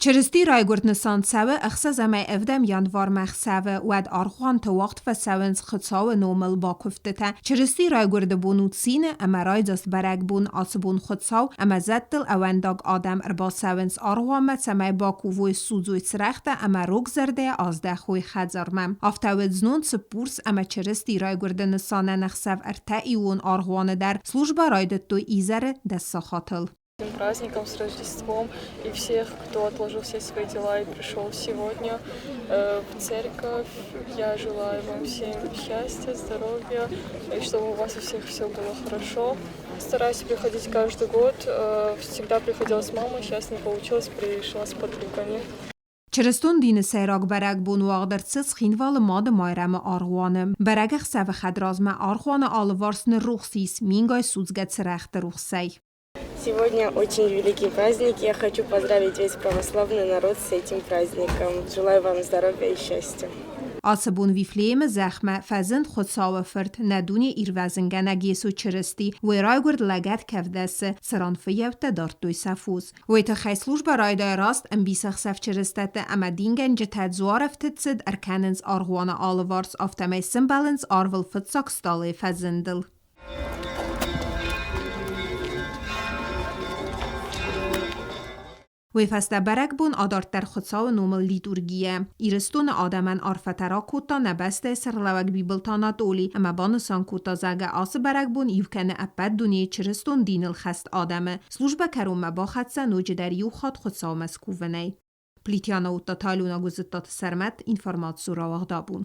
Чырыстийы райгуырд нысан цӕуы ӕхсӕзӕмӕй ӕвдӕм январмӕ ӕхсӕвы, уӕд аргъуанты уагъд фӕцӕуынц Хуыцауы номыл бакуывдтытӕ. Чырыстийы райгуырды бон у цины ӕмӕ райдзаст бӕрӕгбон. Ацы бон Хуыцау ӕмӕ зӕдтыл ӕууӕндаг адӕм ӕрбацӕуынц аргъуанмӕ, цӕмӕй бакувой, судзой цырӕгътӕ ӕмӕ рог зӕрдӕйӕ аздӕхой хӕдзармӕ. Афтӕ уыд знон Цыппурс ӕмӕ Чырыстийы райгуырды нысанӕн ӕхсӕв ӕртӕиуон аргъуаны дӕр службӕ райдыдтой изӕры дӕс сахатыл. Праздником с Рождеством и всех, кто отложил все свои дела и пришел сегодня в церковь. Я желаю вам всем счастья, здоровья и чтобы у вас у всех все было хорошо. Стараюсь приходить каждый год. Всегда приходила с мамой, сейчас не получилось, пришла с подругами. Чырыстон дины сӕйраг бӕрӕгбон уагъд ӕрцыд Цхинвалы Мады Майрӕмы аргъуаны. Бӕрӕгӕхсӕвы хӕдразмӕ аргъуаны алыварс ныррухс ис мингай судзгӕ цырӕгъты рухсӕй. Сегодня очень великий праздник. Я хочу поздравить весь православный народ с этим праздником. Желаю вам здоровья и счастья. Ацы бон Вифлеемы зӕхмӕ фӕзынд Хуыцауы Фырт, нӕ дуне Ирвӕзынгӕнӕг Йесо Чырысти. Уый райгуырд лӕгӕт кӕвдӕсы, цыран фыййӕуттӕ дардтой сӕ фос. Уый тыххӕй службӕ райдайы раст ӕмбисӕхсӕв чырыстӕттӕ ӕмӕ дингӕнджытӕ дзуарӕфтыд цыд ӕркӕнынц аргъуаны алыварс, афтӕмӕй сымбӕлынц арвыл фыццаг стъалыйы фӕзындыл. Уый фӕстӕ бӕрӕгбон адарддӕр Хуыцауы номыл литургийӕ. Ирыстоны адӕмӕн арфӕтӕ ракодта нӕ бӕстӕйы сӕргълӕууӕг Бибылты Анатоли ӕмӕ банысан кодта, зӕгъгӕ, ацы бӕрӕгбон иу кӕны ӕппӕт дунейы чырыстон диныл хӕст адӕмы. Службӕ кӕронмӕ бахӕццӕ ноджыдӕр иу хатт Хуыцаумӕ скувынӕй. Плитиана уыдта Талюна Гуызыдтаты Сӕрмӕт, информацийы рауагъдабон.